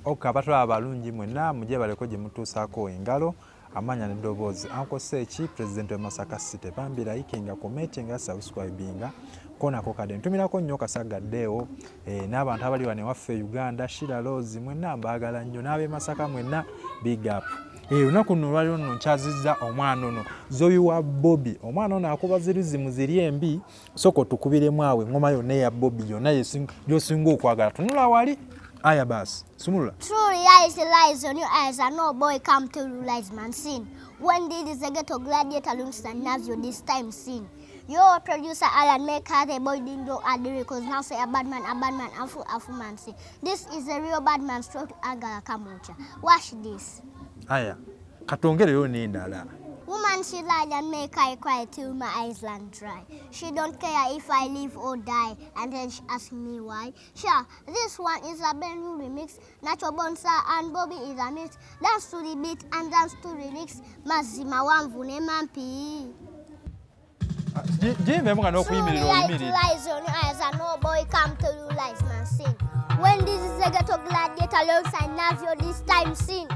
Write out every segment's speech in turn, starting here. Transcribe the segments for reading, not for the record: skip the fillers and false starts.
Ok, abatulaba abalungi mwenna mugyebaleko gye mutuusaako engalo, amanya n'eddoboozi. Uncle Seeki, President we Masaka City. Bambi likinga, commentinga, subscribinga. Konako kade. Ntumirako nnyo Kasagga Deo, n'abantu abali wano ewaffe e Uganda, Sheila Rose, mwenna mbaagala nnyo. N'ab'e Masaka mwenna, big up. Olunaku luno olwaliro nno nkyazizza omwana ono Zoe wa Bobi. Omwana ono akuba ziruzimu ziri embi. Sooka otukubiremu awo eŋŋoma yonna eya Bobi yonna gy'osinga okwagala. Tunula wali. Aya baasi, sumulula. True reality lies on your eyes and no boy come to realize man sin. When did the ghetto gladiator looks and Navio this time sin? Your producer Alan make her the boy didn't do a because now say a bad man, a fool man sin. This is a real bad man stroke Angala Kamucha. Watch this. Aya, katongereyo n'endala. Woman, she lied and make I cry till my eyes land dry. She don't care if I live or die. And then she asked me why. Sure, this one is a brand new remix. Natural Bonsa and Bobby is a mix. Dance to the beat and dance to the lyrics. Mazima wanvu ne mampi. Jimbe nga n'okuyimirira oyimirira. Lies on your eyes and no boy come to realize man sin. When this is a ghetto gladiator alongside Navio this time sin.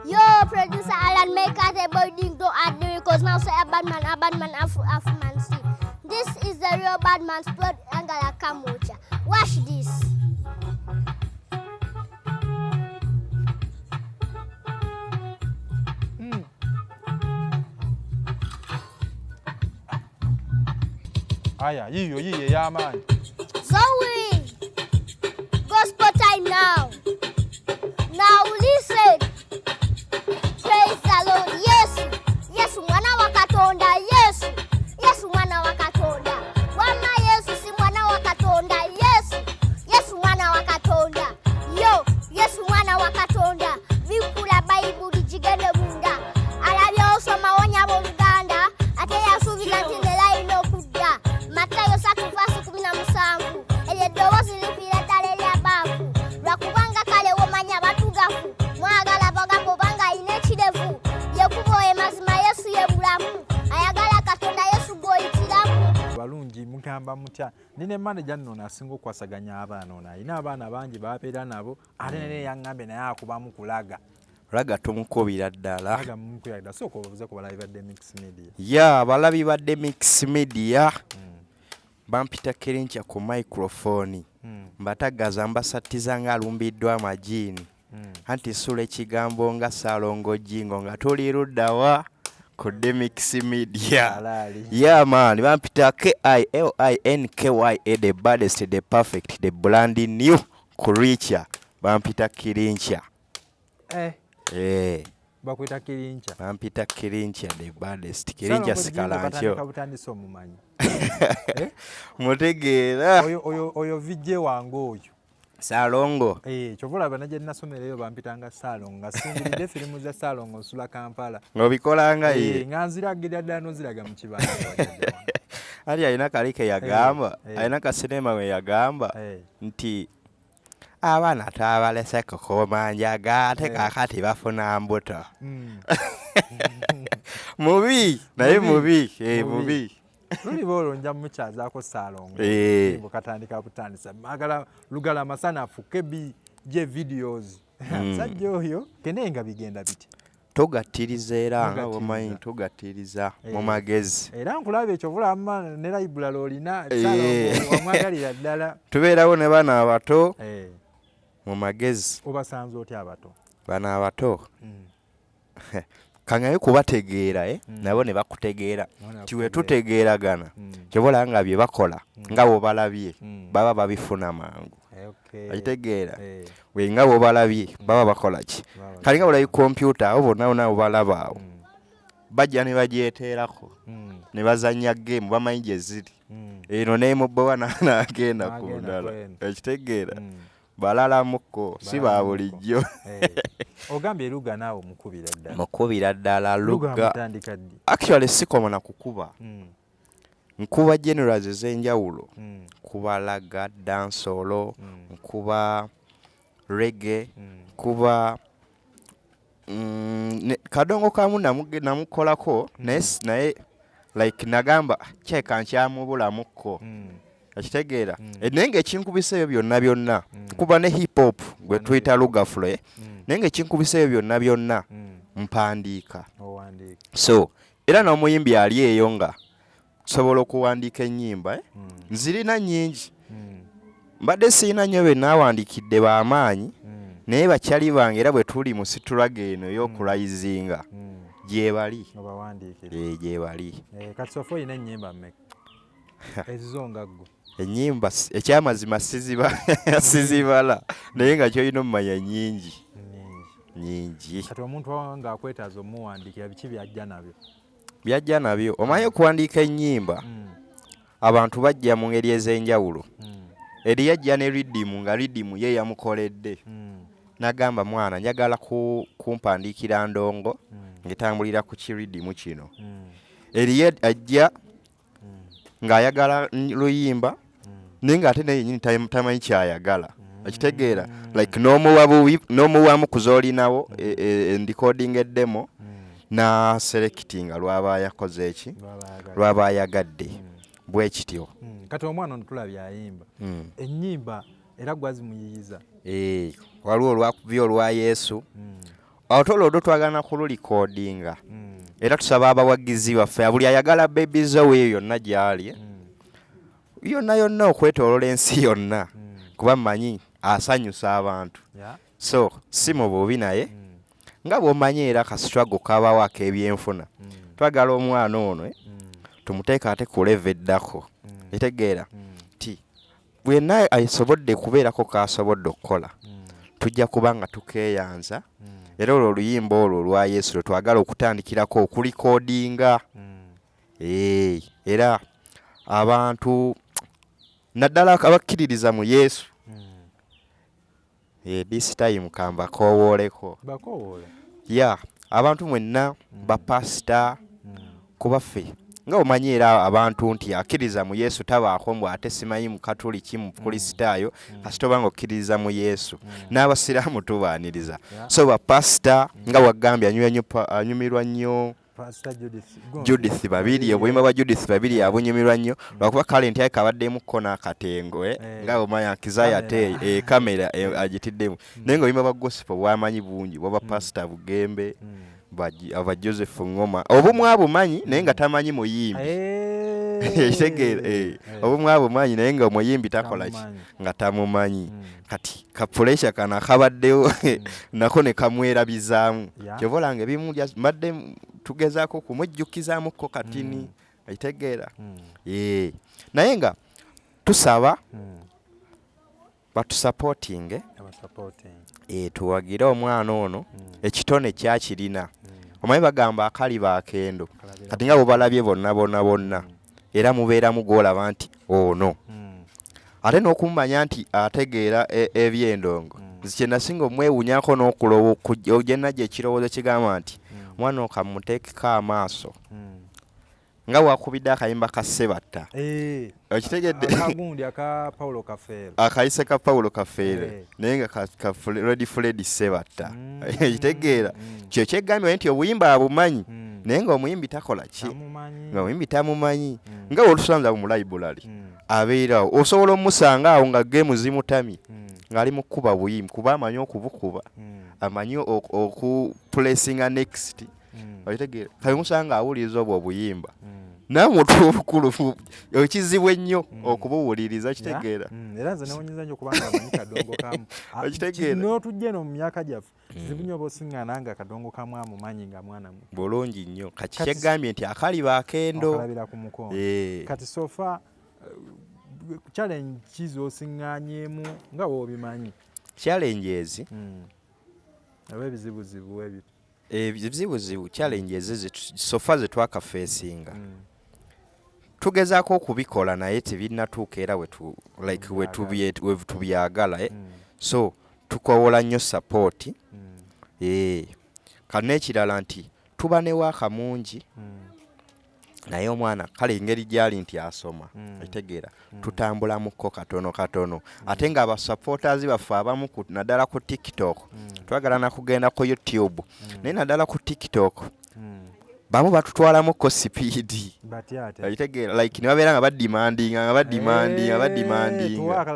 Yo, producer Alan Maker, the boy didn't go at the records. Now say a bad man, a bad man, a fool man sin. This is the real bad man's blood, Angala Kamocha. Watch this. Aya, yiyo, yiyo, ya man. Zoe, gospel time now. Now listen. Praise the Lord. Yesu, Yesu mwana wa Katonda. Yesu, Yesu mwana wa Katonda. Wama Yesu si mwana wa Katonda. Yesu, Yesu mwana wa Katonda. Yo, Yesu mwana wa Katonda. Bikula Bayibuli gigende munda. Alabye osoma wonya Luganda. Ate yasuubiza nti ne layini okudda. Matayo 3:17. Eryo eddoboozi lifiira ddala ery'abaavu. Lwakubanga kale womanya batugafu. Mwagala bagamba obanga alina ekirevu. Ye kkubo ye mazima Yesu ye bulamu. Ayagala Katonda Yesu gw'oyitiramu. Balungi mugamba mutya? Ndi ne manager nno ono asinga okwasaganya abaana ono. Alina abaana bangi b'abeera nabo. Ate naye yaŋŋambye naye akubamu kulaga. Raga tumukubira ddala. Raga mumukubira ddala. Sooka obuuze ku balabi ba Demix Media. Ya, abalabi ba Demix Media. Bampita Kerencha ku microphone. Mbatagaza mbasattiza ng'alumbiddwa amajiini. Anti nsula ekigambo nga Ssalongo Jingo nga tuli ludda wa ku Demix Media. Alaali. Yeah man, bampita KILINKYA, the baddest, the perfect, the brand new creature. Bampita Kirincha. Bakwita Kirincha. Bampita Kirincha, the baddest. Kirincha Ssalongo Jingo sikalancho. batandika butandise omumanyi. Mutegeera. Oyo VJ wange oyo. Ssalongo. Kyova olaba ne gye nasomereyo bampitanga Ssalongo, nga singiridde firimu za Ssalongo nsula Kampala. Ng'obikola nga ye. Nga nziragira ddala n'oziraga mu kibanja wajjajja wange. Ali alina kali ke yagamba, alina kasinema we yagamba nti abaana twabalese kukuuma njaga ate kaakati bafuna mbuto. Mubi, naye Mubi. mubi, Mubi. mubi. Luliba olwo nja mukyazaako Ssalongo. Ngo katandika butandisa. Magala lugala masanafu KBJ videos. Musajja oyo kene nga bigenda biti. Togattiriza era nga Togattiriza. bw'omanyi togattiriza mu magezi. Era nkulaba ekyo obulama ne library olina, Ssalongo wamwagalira ddala. Tubeerawo ne bano abato mu magezi. Obasanze otya abato? Bano abato. Kangaye kubategeera, nabo ne bakutegeera. Nabo ne Nti we bakutegeera. tutegeeragana, ky'oba olaba nga bye bakola, nga bw'obalabye, baba babifuna mangu. Okitegeera? We nga bw'obalabye, baba bakola ki? Baba Kale nga bw'olabye kompyuta, abo bonna bonna bw'obalaba awo, bajja ne bagyeteerako, ne bazannya game, bamanyi gye ziri. Eno n'emubowa n'agenda ku N'agenda ndala. ku eno. Okitegeera? Balalamukko, si ba Balalamukko. bulijjo. Ogambye Luga naawe omukubira ddala. Mukubira ddala Luga Luga. mutandika ddi? Actually sikoma na kukuba. Nkuba genres ez'enjawulo. Nkuba raga, dancehall, nkuba reggae, nkuba, kadongo kamu namukolako, naye like nagamba kyeka nkyamubulamuko. Okitegeera? Naye ng'ekinkubisa ebyo byonna byonna, nkuba ne hip hop gwe tuyita lugafule, naye ng'ekinkubisa ebyo byonna byonna mpandiika. So era n'omuyimbi ali eyo nga sobola okuwandiika ennyimba, eh? Nzirina nnyingi, mbadde sirina nnyo be naawandiikidde b'amaanyi, naye bakyali bange era bwe tuli mu struggle eno ey'okurayizinga, gyebali. Gyebali. Eh, kati so far olina ennyimba mmeka ezizo nga ggwe? Ennyimba ekyamazima sizibala, naye nga kyolina omumanya nnyingi nnyingi. Kati omuntu ng'akwetaaza omuwandiikira, biki byajja nabyo? Byajja nabyo, omanyi okuwandiika ennyimba, abantu bajja mu ngeri ez'enjawulo. Eri yajja ne riddim, nga riddim ye yamukoledde, n'agamba, "Mwana, njagala kumpandiikira ndongo ng'etambulira ku kiriddimu kino." Eriyo ajja ng'ayagala luyimba, naye ng'ate naye yennyini tamanyi kyayagala. Okitegeera? Like n'omuwa buwi, n'omuwamu ku z'olinawo, endikodinga eddemo na selectinga lwaba yakoze eki lwaba ayagadde, bwe kityo. Kati omwana ono tulabye ayimba ennyimba, era gwazimuyiyiza? Eh, waliwo olwakubye olwa Yesu, ate olwo olwo twagala kululikodinga, era tusaba abawagizi baffe, buli ayagala Baby Zoe eyo yonna gy'ali, yonna yonna okwetoolola ensi yonna, kuba mmanyi asanyusa abantu. So si mu bubi, naye nga bw'omanyi era ka struggle kabawo ak'ebyenfuna, twagala omwana ono, eh, tumuteeke ate ku level eddako. Etegeera ti bwenna asobodde kubeerako k'asobodde okukola, tujja kuba nga tukeeyanza. Era olwo oluyimba olwo olwa Yesu lwe twagala okutandikirako okulikodinga. Eh, era abantu naddala abakkiririza mu Yesu, eh, this time kambakowooleko. Bakowoole. Ya, abantu mwenna, bapasita, kuba ffe nga omanyi era abantu nti akkiriza mu Yesu tabaako mbu ate simanyi mukatuliki, mukristaayo, kasita oba nga okkiririza mu Yesu. N'abasiraamu tubaaniriza. So bapasita, nga wagambye anyumirwa nnyo Pastor Judith Gundi. Judith Babiri, obuyimba bwa Judith Babiri abunyumirwa nnyo, lwakuba kale nti kabaddemukko n'akatengo, eh, nga omanya kizaya ate kamera agitiddemu, naye nga obuyimba bwa gospel bwamanyi bungi bwaba Pasita Bugembe, aba Joseph Ngoma, obumu abumanyi naye nga tamanyi muyimbi. Ekitegeera, obumu abumanyi naye nga omuyimbi takola ki? Tamumanyi. Nga tamumanyi. Kati ka pressure kano akabaddewo nako ne kamwerabizaamu. Kyova olanga ebimu mbadde tugezaako kumujjukizaamuko katini, ekitegeera? Eh, naye nga tusaba batusupportinge, Abasupporting. eh, tuwagire omwana ono, ekitone kyakirina. Omanyi bagamba akaliba akendo. Kalabira. Kati nga bwebalabye bonna bonna bonna, era mubeeramu gwolaba nti ono, ate n'okumumanya nti ategeera ebyendongo. Nze kye nasinga omwewunyako n'okulowo gye najja ekirowoozo kigamba nti omwana ono kamuteekeko amaaso, nga wakubidde akayimba ka Sebatta. Okitegedde? Akagundi aka Paulo Kafeero. Akayise ka Paulo Kafeere, naye nga ka Red Fred Sebatta. Ekitegeera kyo kyegambye nti obuyimba abumanyi, naye nga omuyimbi takola ki? Tamumanyi. Nga omuyimbi tamumanyi. Nga bw'otusanza mu library, abeerawo, osobola omusanga awo nga game zimutamye, ng'ali mu kkuba buyimbi, kuba amanyi okubukuba, amanyi okupulesinga next. Okitegeera? Kale musanga awuliriza obwo obuyimba, naye omuntu obukulu ekizibu ennyo okubuwuliriza. Kitegeera? Era nze newunyinza nnyo okubanga amanyi kadongo kamu. Ah, Okitegeera? N'otujja eno mu myaka gyaffe, kizibu nnyo oba osiŋŋaana nga kadongo kamu amumanyi nga mwana muto. Bulungi nnyo. Kati kyegambye nti akaliba akendo okalabira ku mukono. Kati so far challenge ki z'osiŋŋaanyeemu nga bw'obimanyi? Challenges? Oba ebizibuzibu ebyo? Ebizibuzibu, challenges so far ze twakafeesinga, tugezaako okubikola naye tebinnatuuka era wetu like we tubyagala, eh. So tukowola nnyo support. Kati n'ekirala nti tuba ne waaka mungi, naye omwana kale engeri gyali nti asoma, ekitegeera, tutambulamukko katono katono, ate nga abasupporters baffe abamu naddala ku TikTok, twagala nakugenda ku YouTube, naye naddala ku TikTok. Bamu batutwalamuko sipiidi, okitegeera, like ne babeera nga badimandinga nga badimandinga badimandinga,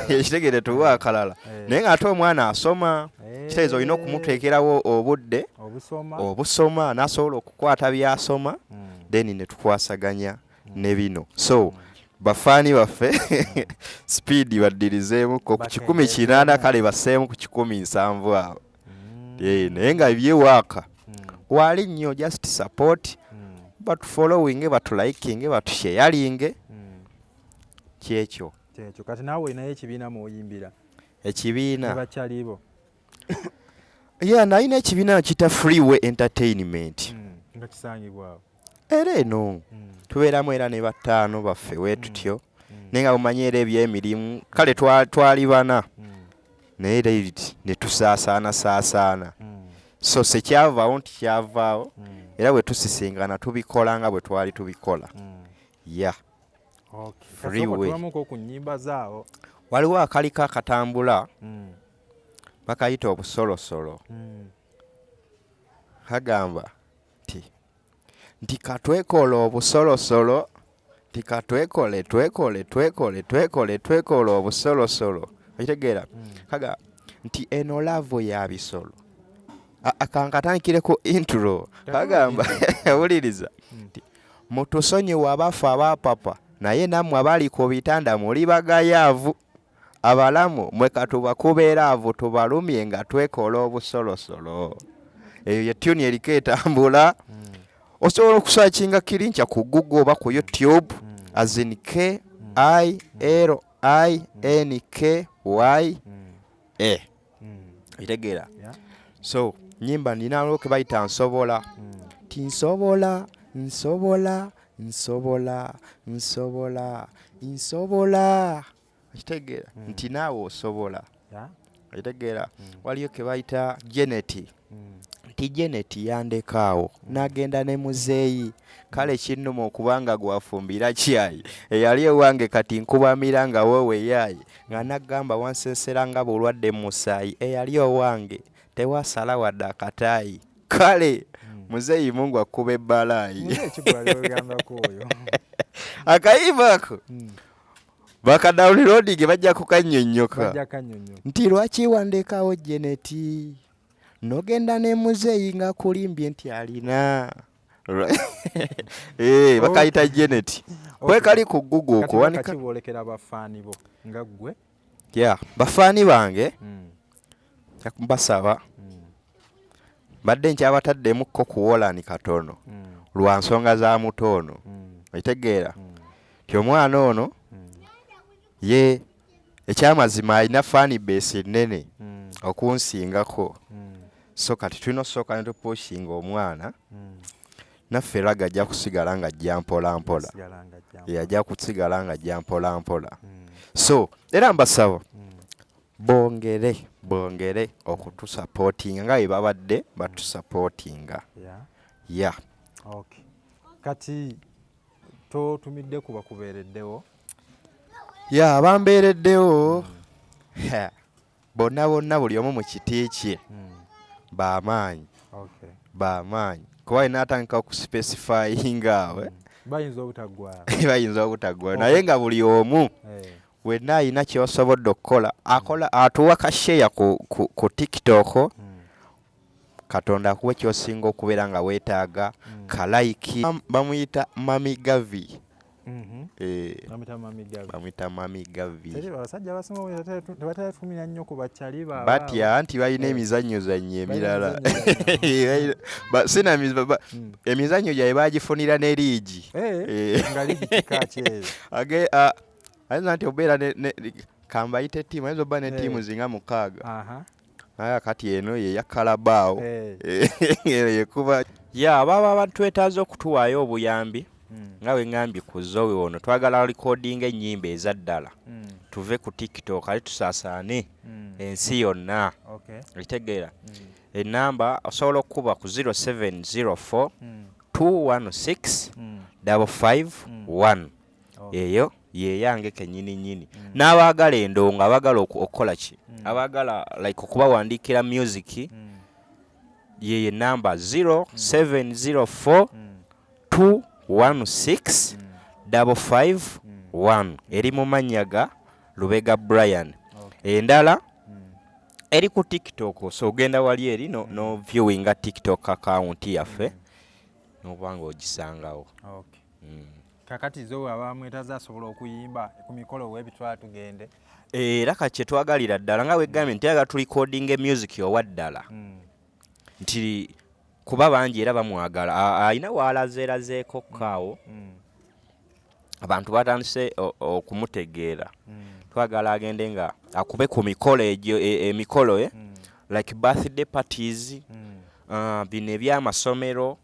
ekitegeere, tuwa akalala, naye ng'ate omwana asoma, kitegeeza olina okumuteekerawo obudde obusoma n'asobola okukwata by'asoma, then ne tukwasaganya ne bino. So bafaani baffe, speed baddirizeemuko ku 180, kale basseemu ku 170 awo. Naye nga ebyewaaka waali nnyo, just support, batufollowing, batuliking, batusharinge, kyekyo. Kyekyo. Kati naawe olinayo ekibiina mwoyimbira? Ekibiina? Bakyalibo? Yeah, nalina ekibiina kita Freeway Entertainment. Nga kisangibwawo? Era eno tubeeramu era ne bataano baffe weetutyo, naye nga bumanyi era ebyemirimu, kale twali bana, naye era ne tusaasaana saasaana, so sekyavaawo nti kyavaawo, era bwe tusisinkana tubikola nga bwe twali tubikola, yeah. Freeway. Ku nnyimba zaawo. Waliwo akaliko akatambula, bakayita Obusolosolo. Kagamba nti katwekola obusolosolo, nti katwekole twekole twekole twekole twekole obusolosolo, okitegeera? Kaga nti eno love ya bisolo. Kankatandikire ku intro. Kagamba, wuliriza, nti mutusonyiwe abafu abapapa, naye nammwe abali ku bitanda muli bagayaavu, abalamu mwe katubakubeera avu, tubalumye nga twekola obusolosolo. Eyo ye tune eriko etambula. Osobola okusearchinga Kirinkya ku Google oba ku YouTube, as in K I L I N K Y A, okitegeera? So nyimba nina ke bayita Nsobola, ti nsobola, nsobola, nsobola, nsobola, nsobola, okitegeera? Nti naawe osobola, okitegeera? Waliyo ke bayita Jeneti, nti Jeneti yandekaawo n'agenda ne muzeeyi, kale kinnuma okubanga gwafumbira kyayi, eyali ewange kati nkubamira nga woowe yaayi, nga naggamba wansensera nga bulwadde mu musaayi, eyali owange tewasala wadde akataayi, kale muzeeyi Mungu akkuba ebbalaayi. Akayimba ako bakadownloading bajja kukannyonnyoka, nti lwaki wandekawo Jeneti nogenda ne muzeeyi nga kulimbye nti alina. Bakayita Janet, kwekali ku Google. Okuwanika bolekera bafaani bo nga ggwe. Yeah, bafaani bange, mbasaba, mbadde nkyabataddemuko ku wolani katono lwa nsonga za muto ono, okitegeera ti omwana ono ye ekyamazima alina fan base nnene okunsingako, so kati tulina osooka ne tupushinga omwana naffe, raga ajja kusigala nga ajja mpola mpola, ajja kusigala nga ajja mpola mpola. So era mbasaba bongere bongere okutusupportinga nga bwe babadde batusupportinga, yeah. Kati totumidde kuba kubeereddewo? Ya, bambeereddewo bonna bonna, buli omu mu kiti kye, bamaanyi, bamaanyi, kuba inaatandika okuspecifyinga awo bayinza obutaggwawo. Bayinza obutaggwawo, naye nga buli omu wenna alina kyosobodde okukola, akola, atuwa kashare ku TikTok, Katonda akuwa kyosinga okubeera nga weetaaga, kalike. Bamuyita Mami Gavi. Bamuyita Mami Gavi. Abasajja abasinga tebatera nnyo ku bakyali. Batya nti balina emizannyozannyo emirala, sina emizannyo gyabwe bagifunira ne liigi. Ayinza nti obeera kambayite ttiimu, ayinza obba ne ttiimu zinga 6, naye kati eno ye ya Carabao yekuba. Ya, baba batwetaaza okutuwaayo obuyambi, nga bwe ŋŋambye ku Zoe ono, twagala recordinga ennyimba ezaddala, tuve ku TikTok ate tusaasaane ensi yonna, ekitegeera? Enamba osobola okukuba ku 0704 216 551, eyo yeyange kenyini nyini. N'abaagala endongo, abaagala okukola ki, abaagala like okubawandiikira music. Ye namba 0704 216 551, eri mu mannya ga Lubega Brian. Endala eri ku TikTok, so ogenda wali eri no viewinga TikTok account yaffe, noba nga ogisangawo. Kakati zo abamwetaza asobola okuyimba ku mikolo webitwala tugende? Era kati kyetwagalira ddala, nga wegambye nti ayagala turecordinga music owa ddala, nti kuba bangi era bamwagala. Alina waalazeerazeeko kaawo, abantu batandise okumutegeera. Twagala agende nga akube ku mikolo egyo, emikolo like birthday parties, bino ebyamasomero.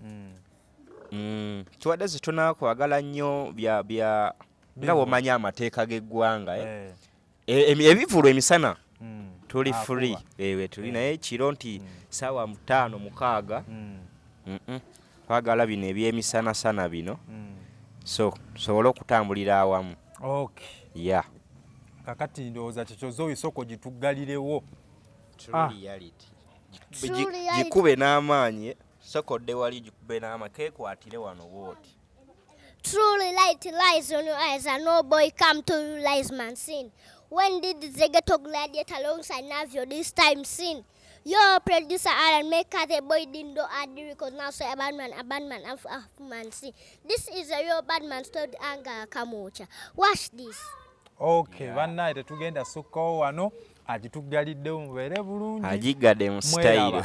Tubadde zetunakwagala nnyo bya nga bwomanyi amateeka g'eggwanga, eh? Ebivulu emisana tuli Akuba. free, ewe tuli, naye kiro nti saawa 5, 6, Twagala bino ebyemisanasana bino, so tusobole okutambulira awamu. Ya. Kakati ndowooza kyekyo zoyisoko gituggalirewo. True reality. Gikube n'amaanyi, sokodde wali, gikube n'amaanyi, keekwatire wano wooti. Truly light lies on your eyes, and no boy come to realize man sin. When did the ghetto gladiator alongside Navio this time sin? Your producer Aaron Maker, the boy didn't do add because now say a bad man, a bad man, a man sin. This is a real bad man stood anger kamocha. Watch this. Okay, bannaye, tetugenda sukkawo wano, agituggaliddewo, mubeere bulungi. Agigadde mu Mweraba. sitayiro.